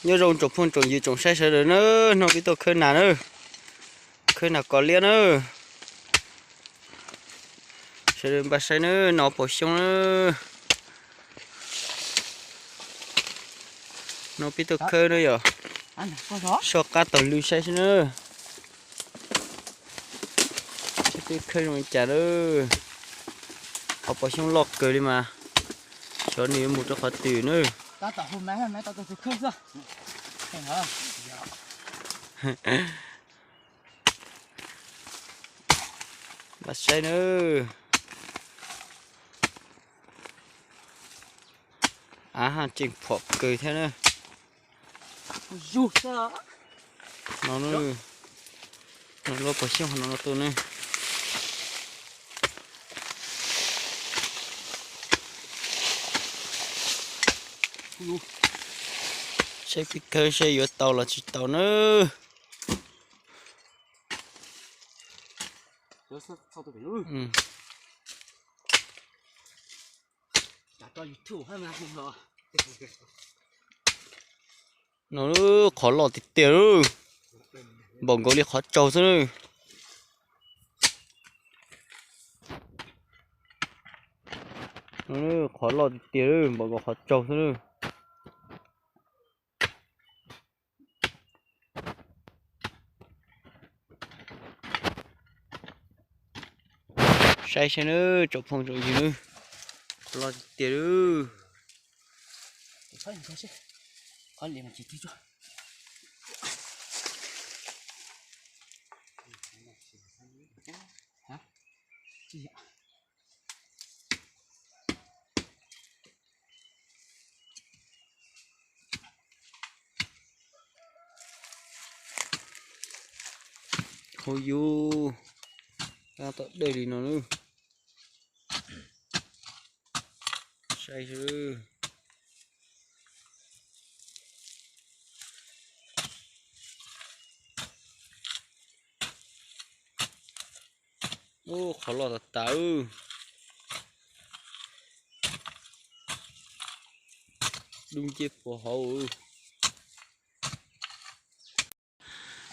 Nyob zoo tsoom phooj tsoom ywg tsoom saib sawv daws na, hnub pib tuaj khawb nas na, khawb nas kos liab na, sawv daws npaj saib na, nas pom xyoob na. Hnub pib tuaj khawb na yom, soj qab taug lw saib xwb na. Saib peb khawb zoo li cas na. Qhov pom xyoob loj kawg li mas, xyov nws yuav mus rau qhov twg na. Npaj saib na. Av haj tseem phom kawg thiab na. No, no lub pos xyoob no no tuaj ne. Saib pib khawb saib yuav tau los tsis tau na. No qhov loj tiag tiag lawm, npaum nkaus li qhov tsaug xwb na. Qhov loj tiag tiag lawm, npaum nkaus qhov tsaug xwb na. Saib saib nawb tsoom phooj tsoom ywg nawb, qhov loj tiag tiag lawm. Hauv yus, tab tom dej li no nawb. Saib seb. Ub, qhov loj tas tas. Dub ncej puag hauv.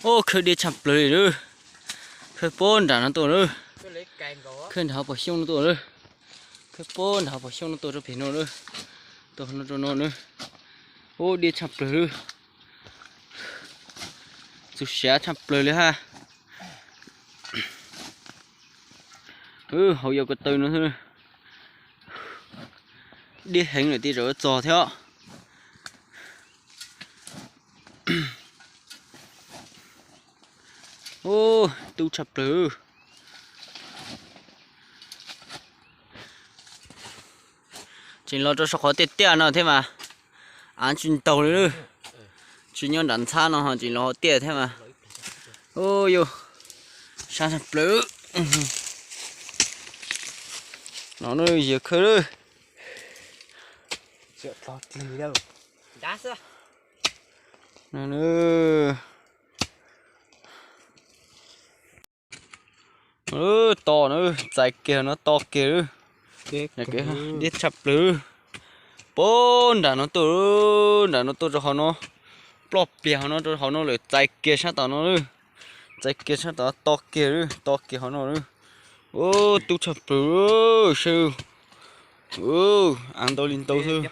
Ub, khawb deb tshaj plaws li lawm. Khawb puag nram no tuaj lawm. Khawb nram hauv pos xyoob no tuaj lawm. Khawb puag nram hauv pos xyoob no tuaj rau pem no lawm. Tuaj no rau no na. Ub, deb tshaj plaws lawm. Txaus siab tshaj plaws li hab. Hauv yau ko taw no xwb. Deb heev lawm tej zaum yuav txog thiab. Ub, tub tshaj plaws. Tseem los rau saum qhov tiaj tiaj no thiab mas, av tsis ntaug li. Tsis nyob nram ntxhab no ho tseem los tiaj thiab mas. Ub, yus sab tshaj plaws. No na, yawg khawb lawm. To na, txais kiag no, to kiag lawm. Deb tshaj plaws. Puag nram no tuaj, nram no tuaj rau hauv no, ploj pliag hauv no rau hauv no lawm, txais kiag sab tom no lawm. Txais kiag sab tom, to kiag lawm, to kiag hauv no lawm. Ub, tub tshaj plaws, saib. Av ntau li ntau xwb.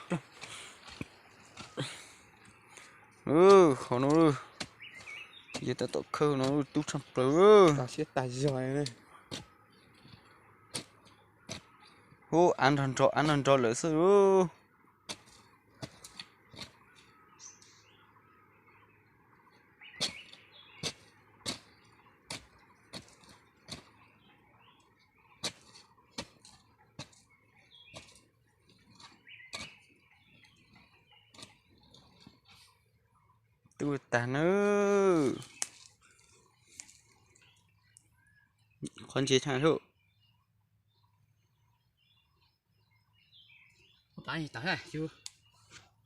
Hauv no, yawg tab tom khawb no, tub tshaj plaws. Ub, av nrog nrog, av nrog nrog lawm xwb. Tub tag nawb. Qhov ntse tshaj lawm.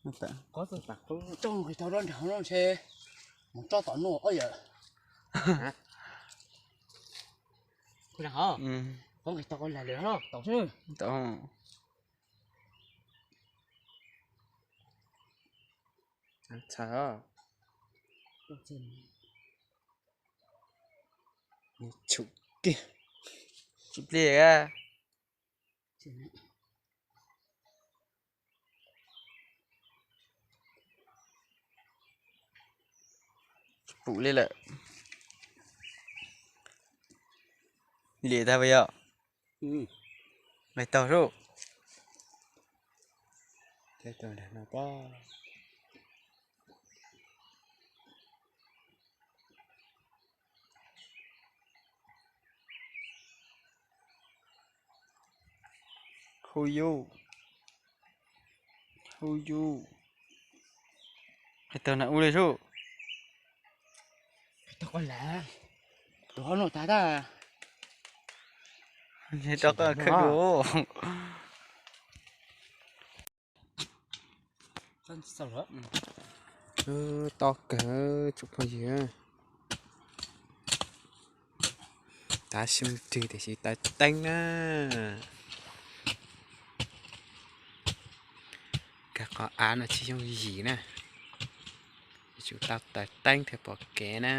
Mus tso tom no yawm. Qhov nqis tau qhov lag lawm no, tau xwb. Tau. Txhawm. Tshum kiag. Tsis pliag. Tsis pum li lawm. Liam tag pas yom. Nqis taug sub. Hu yus, hu yus. Qhib taug nram ub li sub. Qhib taug qhov lag, tus hauv no tag tag. Rov qab khawb dua. Tob kawg tsoom phooj ywg. Tav xyoo twg tiam sis taws teeb na. Kawg qhov av no tsis yooj yim na. Yuav tsum tau taws teeb thiaj pom kev na.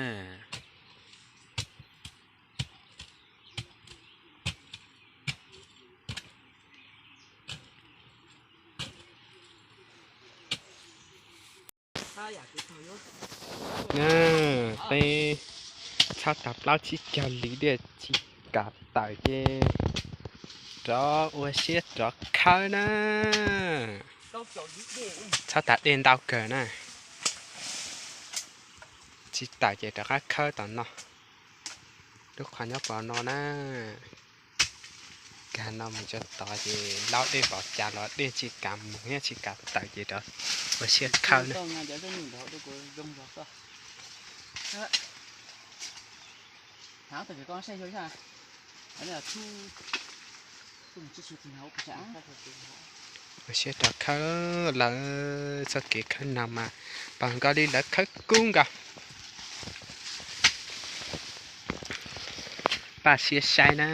Peb txhob tau plaub tsib caug li dej tsis kam tawm ces rov ua siab rov khawb na. Txhob tas dej ntau kawg na. Tsis tawm ces rov qab khawb tom no. Lub qhov nyob pov no na. Kag no mus tso tod ces laub dej pov cas los dej tsis kam mus thiab tsis kam tawm ces rov ua siab khawb na. Ua siab rov khawb lawv txoj kev khawb no mas pom nkaus li lawv khawb kub nkaus. Paj siab saib na.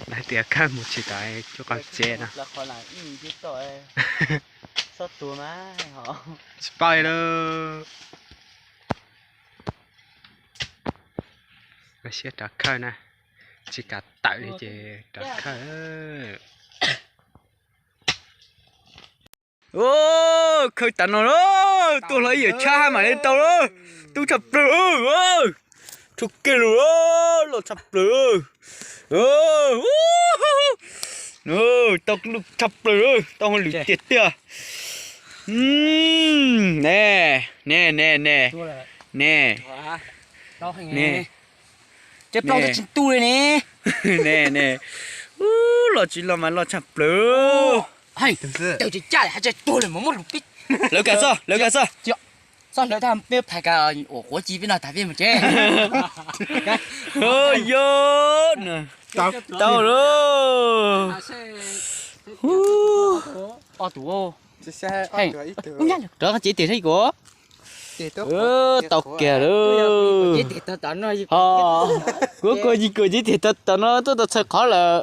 Lawv tias khawb mus tsis tau cuaj qhov tsev no. Tsis paub li. Ua siab rov khawb na. Tsis kam tawm li ces rov khawb. Khawb tas no lawm, tuaj hlo ib yam tshab mam li tau lawm. Tub tshaj plaws, rhu kiag lawm, loj tshaj plaws. Tau lub tshaj plaws, tau hauj lwm tiag tiag. Ne, ne, ne, ne, ne, ne, plaub tsis tu li ne. Ne, ne, loj tsis loj mas loj tshaj plaws. Lawv kawm xwb, lawv kawm xwb. Txoj hlawv tag peb phais ka ua quav ci peb no tas peb mus tsev. Yog, tau lawm. Ob tug, rov qab cev tiag saib kuv. Tau kiag lawm. Ho, kuv kuj yig kuv cev tiag tau tom no tuaj tau txhawj qhov lawm.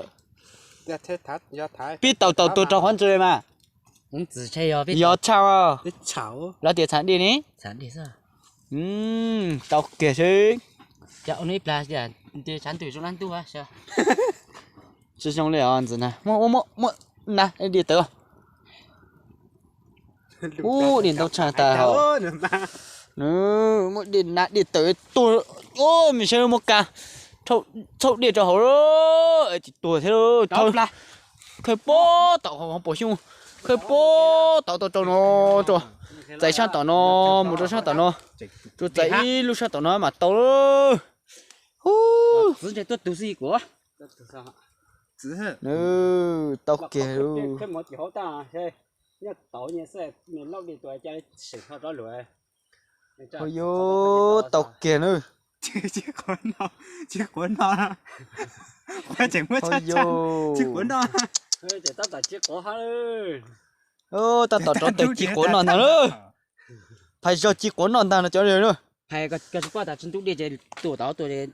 Pib tau tau tuag rau qhov ntses mas. Yog tshaj, lawv tias txhav dej ne. Tau kiag seb. Tsis zoo li os ntxim na, muab, muab, muab na dej tawm. Ub, dej ntau tshaj tas hauv. Muab dej na dej tawm tuag. Ub, me saib muab ka, txhauj dej rau hauv, tsis tuag thiab. Khawb pob tom hauv pom xyoo, khawb pob tom tau rau no, txais sab tom no, mus rau sab tom no, tsuas txais ib lub sab tom no mas tau lawm. Hu, tau kiag lawm. Hu, yuav tau kiag na. Hu, yuav, tab tom rov taws ci quav noj ntag lawm. Phais zog ci quav noj ntag no cov na. Phais koj tsis paub tas tsis ntub dej ces tuam tau tuam ces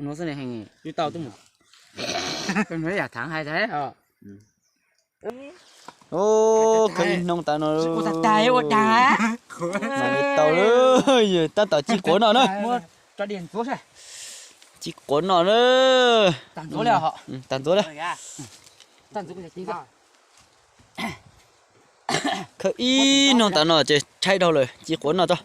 no xwb ne, heev twb tau twb mus. Yam thav hais tas. Khawb ib hnub tas no. Ua tas ua dag. Mam li tau lawm, tab tom ci quav noj na. Ci quav noj na. Tag ntxuav li. Khawb ib hnub tas no ces tshaib dhau lawm, ci quav noj tso.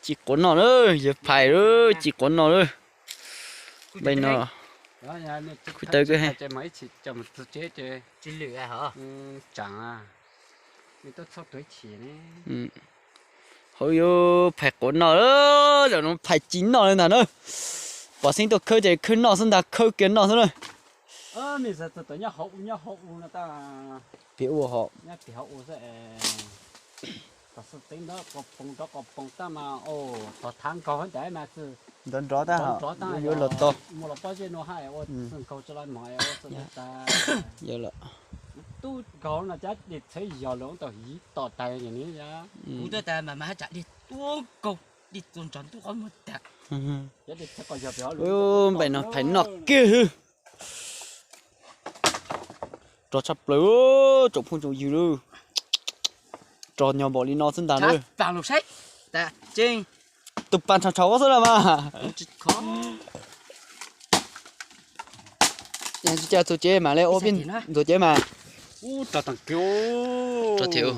Ci quav noj na, yawg Phais lawm, ci quav noj lawm. Npaj no, kuv taw koj he. Hauv yuav phais quav noj, zaum no phais ci noj li ntag na. Pom xeeb tuaj khawb ces khawb noj xwb ntag, khawb kiag noj xwb na. Piav ua hov. Nrov nrov tas, yuav los tau. Yog lawm. Npaum no phais noj kiag hwb. Rog tshaj plaws, tsoom phooj tsoom ywg lawm. Rog nyob npaum li no xwb ntag lawm. Tus pas ntshaus ntshaus xwb na mas. Tsis cas txuas cev mas li, ua pib ntxuav cev mas. Rog thiab.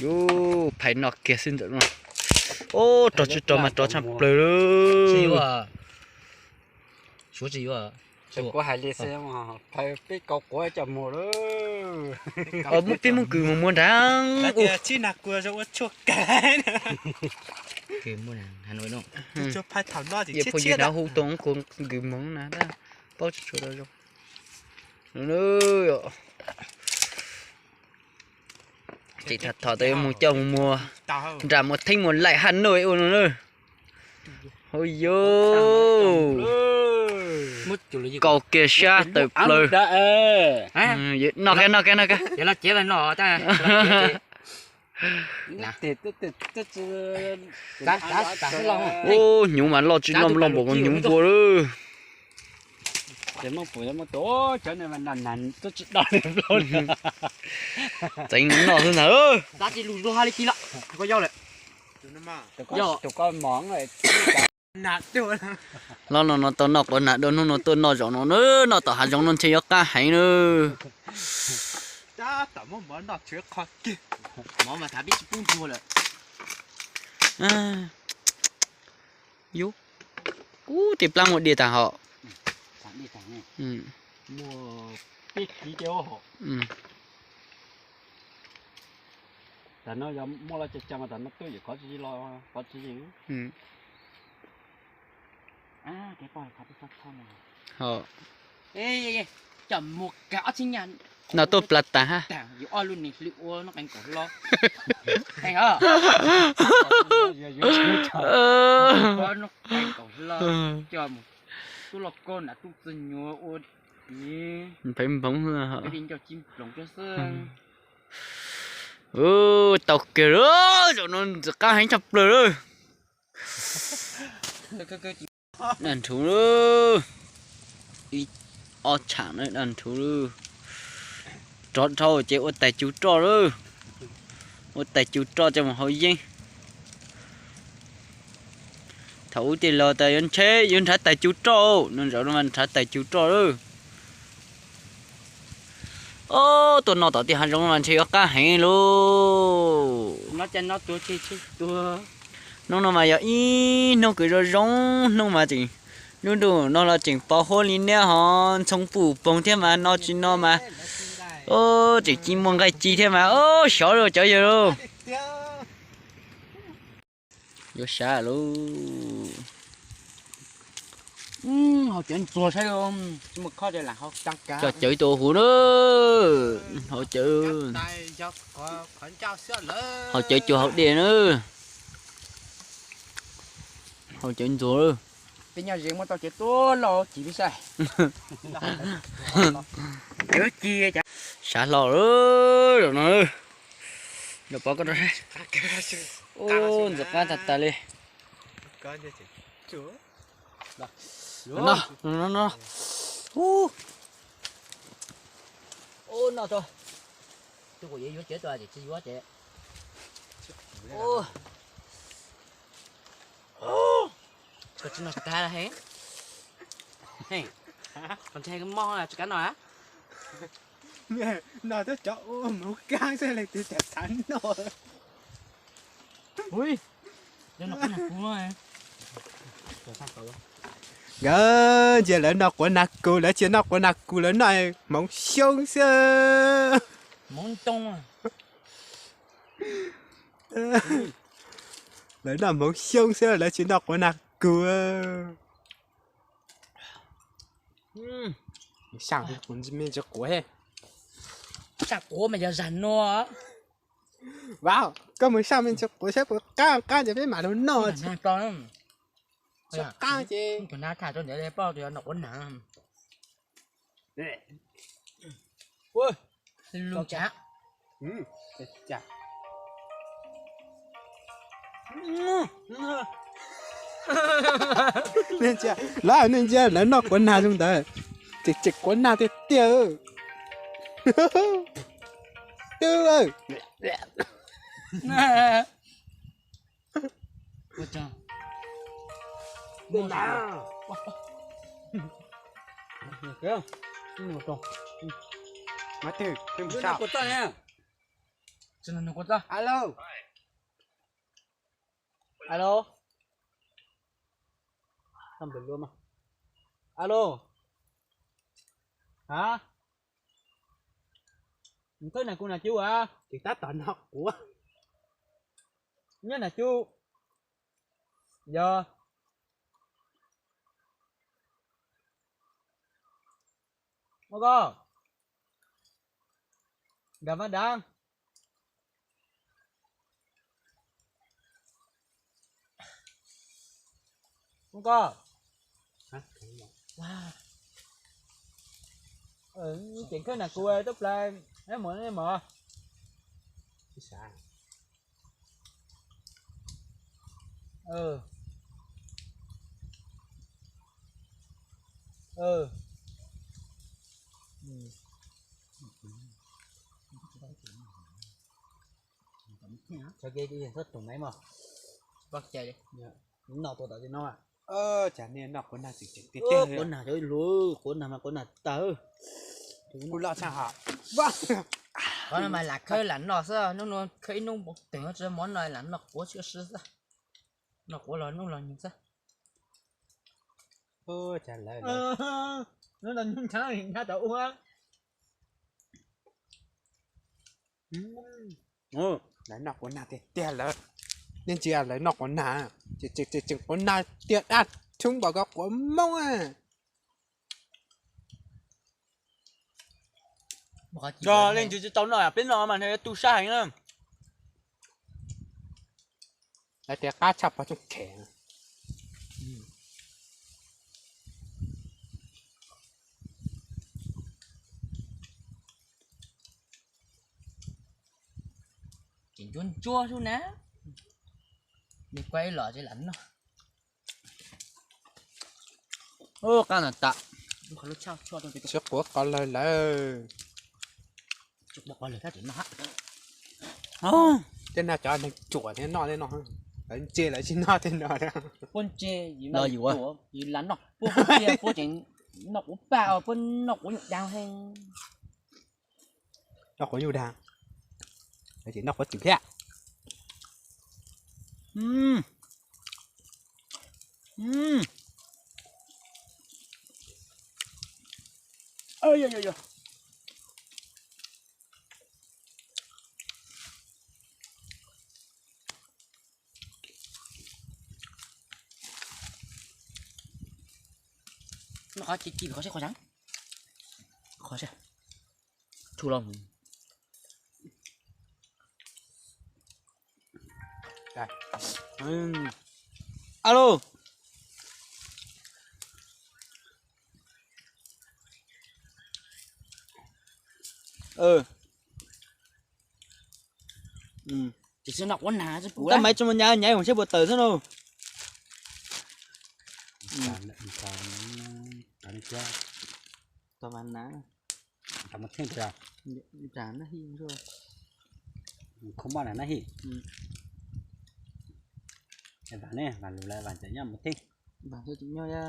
Yuav phais noj kiag xwb ntawm no. Ub, rog tsis rog mas rog tshaj plaws lawm. Kuv hais li xwb, phais peb kaus quav coj mus lawm. Muab peb muab kws mus muag nrad. Phooj ywg nrad hu tau kuv kws mus na, paub tsis tshua tau zoo. Ces tham tham tas yuav mus coj mus muag nram Muas Theeb Muas Laim Haj Nuj ua no na. Hauv yuav kaus kiag sab tawm plaws. Noj kiag, noj kiag, noj kiag. Ub, hnyuv mas loj tsis loj loj npaum hnyuv npua lawm. Txeev noj xwb ntag. Los no no tau noj quav nag dua hnub no tuaj noj zaum no na, noj tom hav zoov no ntshe yuav qab heev na. Yuav, ub, tej plab muaj diaj tag hos. Noj tuaj plab tag hab. Pheej npoov. Tau kiag lawm, zaum no ntxim qab heev tshaj plaws lawm. Daj nrhuv lawm. Ib ob tshaam na daj nrhuv lawm. Rov dhau ces ua tais cug roj lawm. Ua tais cug roj coj mus hau yeeb. Thaum ub tej laus tas yuav ntshe yuav nrhav tais cug roj, no zaum no mas nrhav tais cug roj lawm. Ob, tuaj noj tom tej hav zoov no mas ntshe yuav qab heev lauj. Hnub no mas yog ib hnub kws zoo zoo, hnub mas tseem, nruj nruj no los tseem pos huab li niab ho ntxhoo puj poog thiab mas no tsis no mas, ob, tseem ci muaj nqaij ci thiab mas, ob, xyov lauj cov yawg lauj. Yuav sab lauj. Cov ntxuag saib, coj cawv tus huv na, haus cawv, haus cawv cua haus dej na, haus cawv ntxuag lawm. Peb nyob ze muab tau cov tuaj loj ci peb saib. Cov ci cas. Sav hlo zaum no. Los pov koj rau saib. Ntxim qab tag tas li. No, no, no. Ub, noj tso. Tus kuv yuav yuav cev tus ces tsis yuav ces. Koj tsis noj koj tag heev. Heev. Koj ntshai koj mob tsis kav noj a. Noj twb cov ua hmoov kab xwb leej twg cas xav noj. Nkawd ntsia lawv noj quav nag kus, lawv tsis noj quav nag kus, lawv noj hmoov xyoob xwb. Lawv noj hmoov xyoob xwb, lawv tsis noj quav nag kus. Saj me ntsis quav, saj quav mas yog zag no. Vauv, koj mus saj me ntsis quav saib puas qab, qab ces peb mam los noj. Qab ces tham rau ntawd poj no quav nag. Lawv, nej ntsia lawv noj quav nag zoo ntawd, ces tseem quav nag tiag tiag. Twb Alo. Alo. Alo. Hab, khawb nas kus nas cub a? Ces tab tom noj quav. Nyob nas cub. Yog. Ua koj, nram vaj dab. Ua koj, ceev khawb nas kus tub plai, mov mov. Txhob tus maiv mog. Noj tua tom no. Cas niag noj quav nag tseem tseem tiag tiag. Quav nag cov lus, quav nag mas quav nag tawg. Kuv loj tshaj hos. Qhov no mas lam khawb lam noj xwb, hnub no khawb ib hnub teem tsis mov no lam noj quav siab xwb. Noj quav los hnub los nyoog xwb. Cas lawv, hnub no nyoog tshab nyoog tshab tau ua. Lawv noj quav nag tiag tiag lawm. Nej ntsia lawv noj quav nag, tseem quav nag tiag dab tshoob npaum ko quav Hmoob. Leej twg tsis tau noj peb noj mas tu sab heev na. Lawv tias qab tshaj pog tsooj khem. Ces ntsuab ntsuab xwb na. Nws kuaj ib los ces lam noj. Qab na tas. Sib quav qo lawg lawm. Tej no cov neeg ruam thiab noj tej no, lawv ntse lawv tsis noj tej no. Puab ntse, puab lam noj, puab ntse puab tseem noj quav paj, puab noj quav nyuj dab heev. Noj quav nyuj dab, lawv tseem noj quav twm thiab. Qhov ci ci qhov seb qhov seb, qhov seb, tsu los. Alo. Tsis xwb no ua nag xwb kuv. Tab maiv tsis mus nyav nyav mus seb puas tawm xwb no. Tau vas na. Khov maj na hi. Vas ne, vas lug lawm vas cov nyob mus theej. Vas thiaj tseem nyob ya.